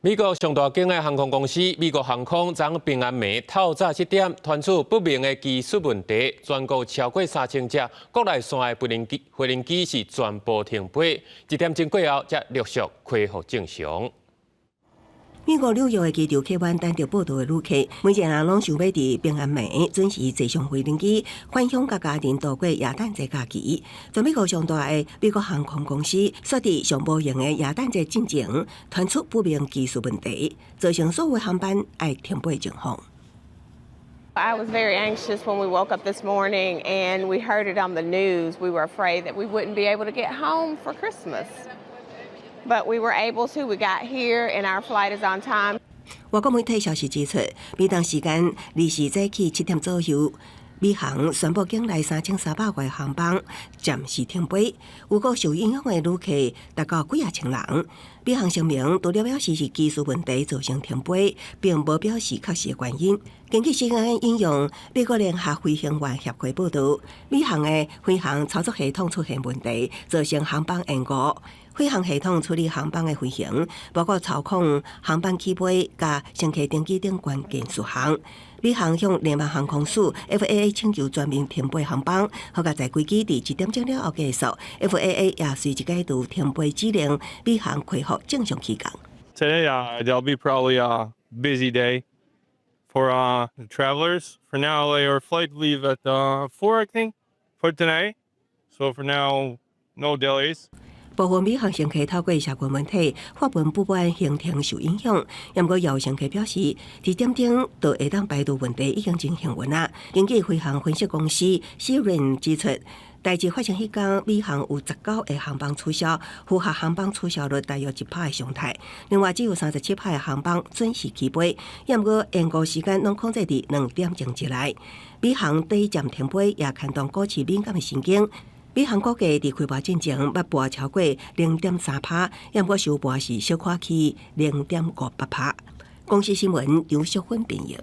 美國上大間的航空公司美國航空，昨平安暝透早7點傳出不明的技術問題，全國超過3000隻國內線的飛行機是全部停飛，1點鐘過後才陸續恢復正常。美國紐約的機場客運等著報到的旅客，每一個人攏想欲佇平安暝準時坐上飛行機，返鄉佮家庭度過耶誕節假期。全美國上大的美國航空公司，煞佇上無閒的耶誕節進前，傳出不明技術問題，造成所有航班愛停飛情況。 I was very anxious when we woke up this morning and we heard it on the news. We were afraid that we wouldn't be able to get home for Christmas. But we were able to. We got here and our flight is on time. 外國媒體消息指出，美東時間24早起7點左右，美航宣布境內3300個航班暫時停飛，有個受影響的旅客達到幾仔千人。美航聲明除了表示是技術問題造成停飛，並無表示確實的原因。根據 CNN 引用美國聯合飛行員協會報導，美航的飛行操作系統出現問題，造成航班延誤。飛行系統處理航班的飛行，包括操控航班起飛、佮乘客登機等關鍵事項。美航向聯邦航空署 FAA 請求全面停飛航班，好佳哉飛機佇1點鐘了後結束，FAA 也隨即解除停飛指令，美航恢復正常起降。 Today, there'll be probably a busy day for the travelers. For now, our flight leave at 4, I think, for tonight. So for now, no delays. 部分美航乘客透過社群媒體發文不滿行程受影響，毋過也有乘客表示，佇點鐘就會當排除問題，已經真幸運啦。根據飛行分析公司 Cirium 指出，代誌發生彼工，美航有19個航班取消，符合航班取消率大約1%的常態。另外，只有37%的航班準時起飛，毋過延誤時間攏控制佇2點鐘之內。美航短暫停飛也牽動股市敏感的神經。美航股價佇開盤進前捌跋超過0.3%，毋過收盤時小可起0.58%。公視新聞張淑芬編譯。